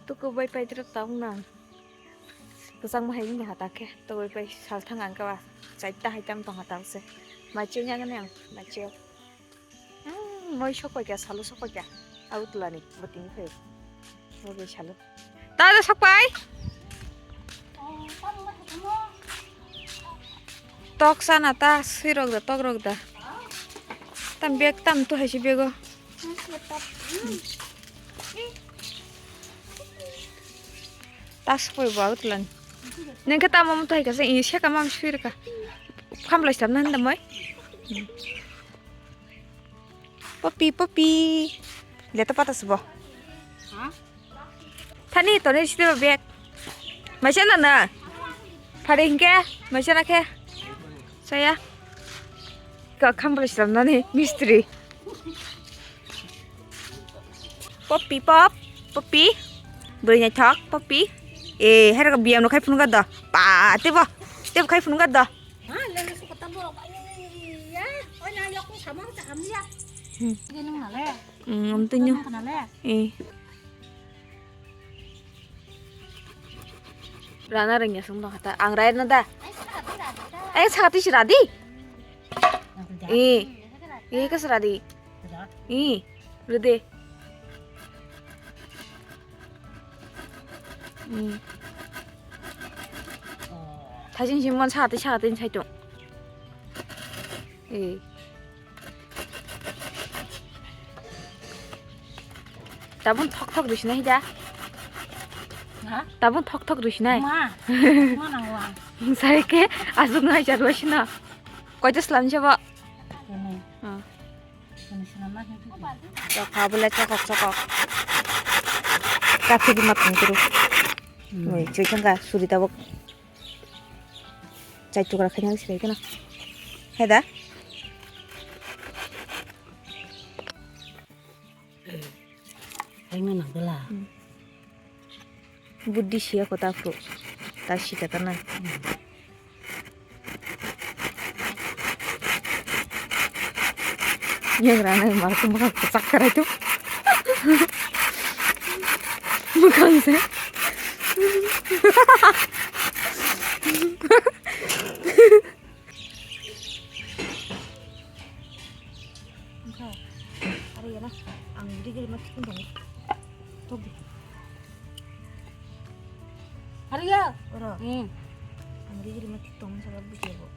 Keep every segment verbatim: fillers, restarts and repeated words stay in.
Tuku bai paidrop tong nang. Kwchangma hai wngya hata khe, tuku bai salthang ang khe ba chaita hai tam tong hata se. Maichwng yang nang, maichwng. Hmm, moi sokoi kya, salo sokoi kya. Au tulani, botini phai. Bo bai salo. Ta da sokpai? Tok sana ta, sirok da, tok rok da. Tam bag tam tu hai si bego. Tas poi bo au tulan. Neng khe tamo mutai ka se, i se ka mam sui ka. Kham lai slam nan da moi. Popi, popi. Leto pata subo. Ha? Thani toni site ba bag. Maisa na na. Phari hingke maisa na khe. Saya. Ka kham lai slam nani mistri. Poppy, pop, poppy. Bwrwi naithok, poppy. Eh, hai rok biyam rok khai phunukha do. Pa, tebo, tebo khai phunukha do. Ha, lele suka tabo. Iya, oi na yok ni samang ta hamya. Hmm. Ini nung nale. Hmm, amtui nyu. Nung nale. Eh. Rana rengya sung dong kata. Ang rai na da. Eh, sakati si radi. Eh. Eh, kas radi. Ih, rede. Ih. Thaisin simon sate sate saitung. Ih. Tabun thok thok rusinai da. Ha? Tabun thok thok rusinai. Ma. Ma nang wa. Sai ke asuk nai jadwa sina. Koita slam jabo. Ini. Ah. Chokha bole chokok chokok. Kathi di matang turu. Oi, choi thangka suri tabok. Chai tukra khaina sibai kana. Heda. Hai ma nang bela. Buddhi siya kota pro. Ta sita ta nai. Yang rana yang malah tuh makan kecak kara itu. Makan sih. Wngkha. Aro yana ang rigiri ma thik tong. Tok di. Aro ya. Oro. Hmm. Ang rigiri ma thik tong sa biji bo.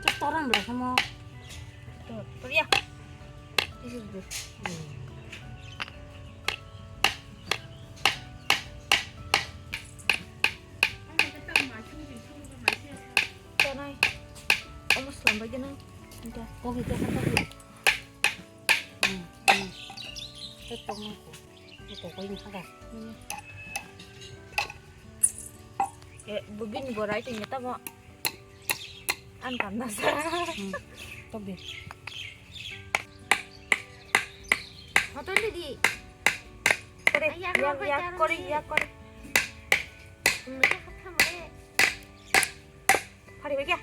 Tok toran bla samo. Tok, tok ya. Isi di. Hmm. Tonai. Omo slam bai gana. Ito. Kogi, kogi, kogi. Hmm, hmm. Ito mo ko. Ito ko yung haga. Hmm. Eh, bubin borai tinggal tamo. An kam nasa. Hmm. Tok di. Hoton di di. Kore, yang, yang, kore, yang, kore. Hari ba kya?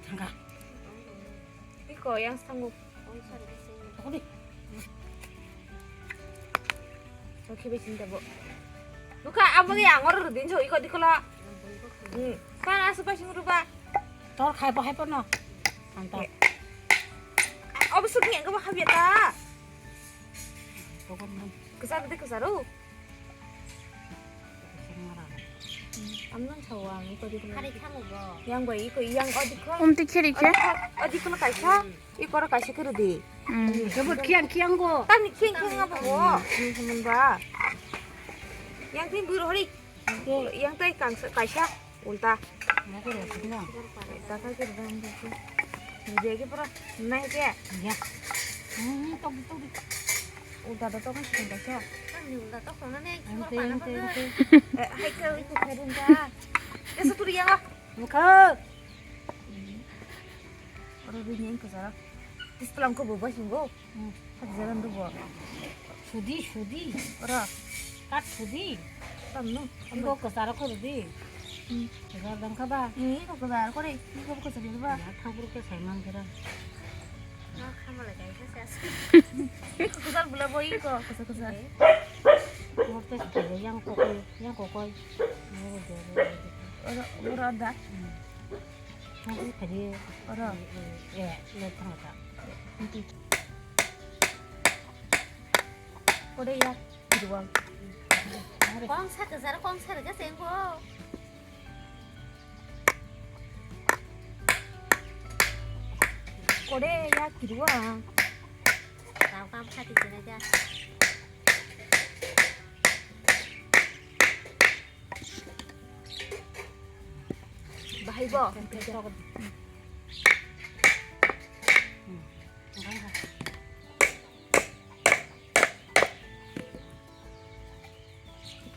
Thangka. Iko yang sanggup. Aku di. Oke, besin tabo. Luka, abo yang orang rutin so iko di kola. Hmm. Kan asu pasing ruba. Tor khai bahai pano. Anta. Obo sukni engko bahai ta. Pokoknya. Kesar di kesar. Amnang sawa ang iko di kena. Hari kamu bo. Yang bai iko yang odi ko. Um ti khiri khe. Odi ko kaisa. Iko ro kaisa kiri di. Hmm. Jabut kiang kiang go. Tani kiang kiang apa bo? Ini semen ba. Yang tin buru hari. Yang tai kang kaisa ulta. Nake ro sukna. Ulta ka kiri dam di. Dia ke pura naik ya. Ya. Hmm, tok di, tok di. Ulta da tok kan sukun kaisa. Kan ni ulta tok kan ne. Ante, ante, ante. Eh, hai ka itu kairin ka. Kesu turi yang ah. Mukha. Oro bini engko jara. Tis pelang ko bobo singgo. Hmm. Hak jaran do bo. Sudi, sudi. Oro. Kat sudi. Tamno. Iko ko jara ko rudi. Hmm. Jar dang ka ba. Ni ko ko jara ko re. Ni ko ko jara ba. Ya, thang buru ko sai man kira. Kusal bula bo iko, kusal, kusal. Yang kokoi, yang kokoi. Oro, oro da. Oro. Kode ya, kiruang. Kong sa kusal, kong sa rega sengko. Kore ya kirua. Tao kam khati jena ja. Bahai bo.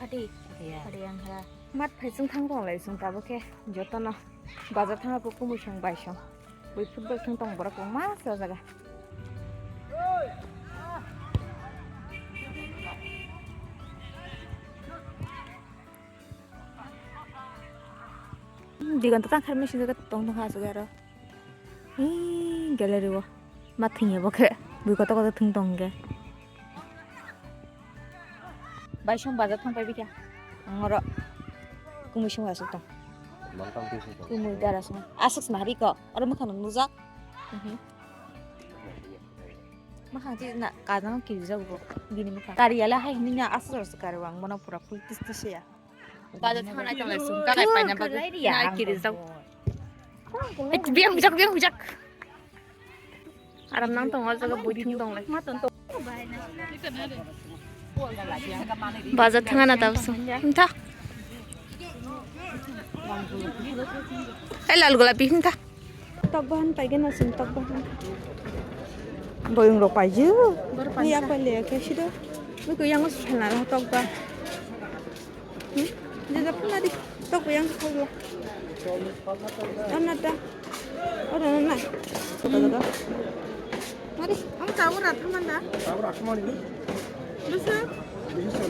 Phadi. Iya. Phadi ang kha. Mat phai chwng thang tong lai chwng tabuk khe jotono bazar thang bo kumui song bai song. Bui football thang tong borok kwbangma sa jaga. Digon to tang kharmai sing jaga tong tong ha jaga aro. Hii, gallery o. Ma thwngya bo khe. Bui kotor kotor thwng tong khe. Bai song bazar thang pai bikha. Ang oro kumui song asuk tong. Kumui dara song. Asuk sma hari ko. Oro mukha nang nujak. Mhm. Mukha ti na kajang kirijak bo. Bini mukha. Kari yala hai hini na asuk asuk kari wang. Bono pura full tis tis ya. Bazar thang nai tong lai sung, ka lai pai na bagwi. Nai kiri jak. Eh, biang bijak, biang bijak. Aram nang tong, o jaga bui thung tong lai. Bazar thang na tabuk sung. Himtha. Eh, lal gulapi himtha. Tok bahan paigena sing tok bahan. Boyong rok paiju. Ni apa le ke sido. Ni ko yang us phala tok ba. Hmm? Dia dak na di. Tok yang kau. Ana da. Ora na. Mari, ang tahu rata mana? Tahu rata mana ini? Bisa. Bisa?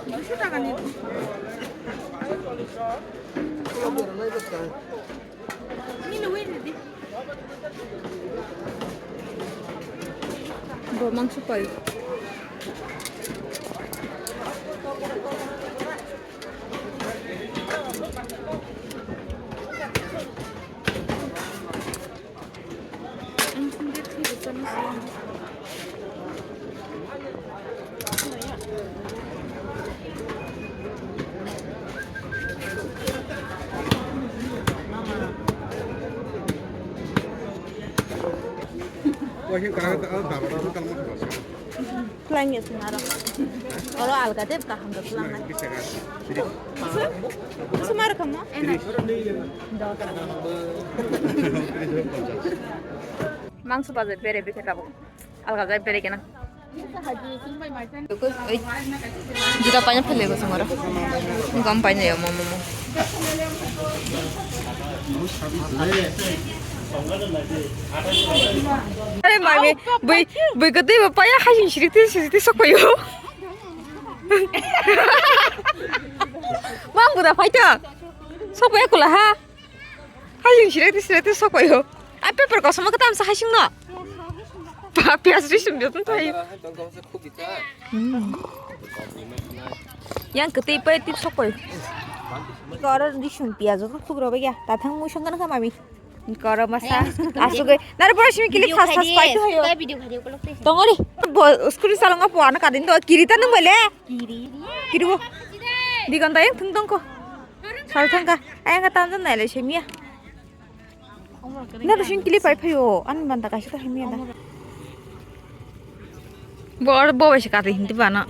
Bisa tangan itu. Ini luwih tadi. Bo mangso pai. Twlang ya sung aro. Oro alga de kaham da twlang nai. Bisa mar kamo? Mangso bazar bere bikhe tabuk. Alga jai bere kena. Oi, juta paina phale go sumara. Gom paina yo momo. Are mami, bui bui gede ba paya hai siri ti siri ti sok payo. Mang buda paita. Sok payo kula ha. Hai siri ti siri ti sok payo. Ai paper kosom ka tam sa hai sing no. Piyas ri sum jotun thai. Yang ketui pai tip sokoi. Koro ri sum piyas jotun thuk roba ya. Tathang mui song kan kama mi. Koro masa. Asuk gai. Nari pura simi kili khas khas pai tu hayo. Tongori. Bo skuri salonga po ana kadin do kiri ta nung bale. Kiri. Kiri bo. Digon ta yang thung tongko. Sal thangka. Ayang ka tanjan nai le semia. Na to sing kili pai phayo, an banda kaisa ta himya da. Bor bo bai se kati hindi bana.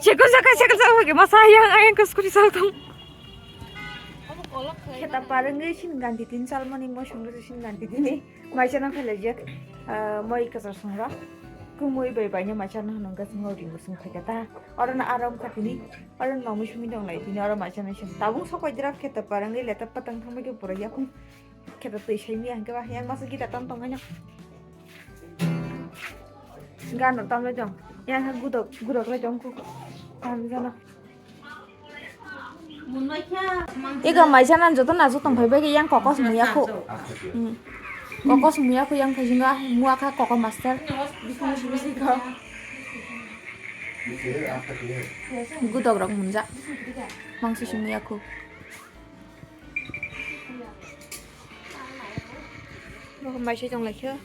Cheko jaka cheko jaka ke masa yang ayang kus kuri sal tong. Kheta parengwi sin ganti tin sal mani mo sungri sin ganti tini. Maisa nang phele je, ah, moi kasa sungra. Kumui bai bai ne maisa nang nang gas ngau ring sung thai kata. Oro na aram khatini. Oro no mui sumi dong lai tini oro maisa nang sung. Tabung sokoi dira kheta parengwi leta patang thangbai ke pura yakung. Kheta twi sai mi hangke ba yang masa gita tam tong haino. Gano tam le jong. Yang ha gudok gudok le jong ku. Tam jana. Ega maisa nan joto najo tong phai bai yang kokos muya khu. Hmm. Kokos muya khu yang phai jinga mua kha koko master. Gudok rok munja. Mangsi si muya khu. Bo maisa tong lai khe.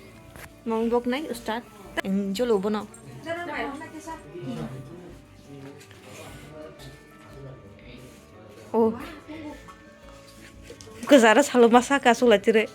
Mong bok nai start. Jolo bono. Oh. Kwcharo salo masa ka chwla chire.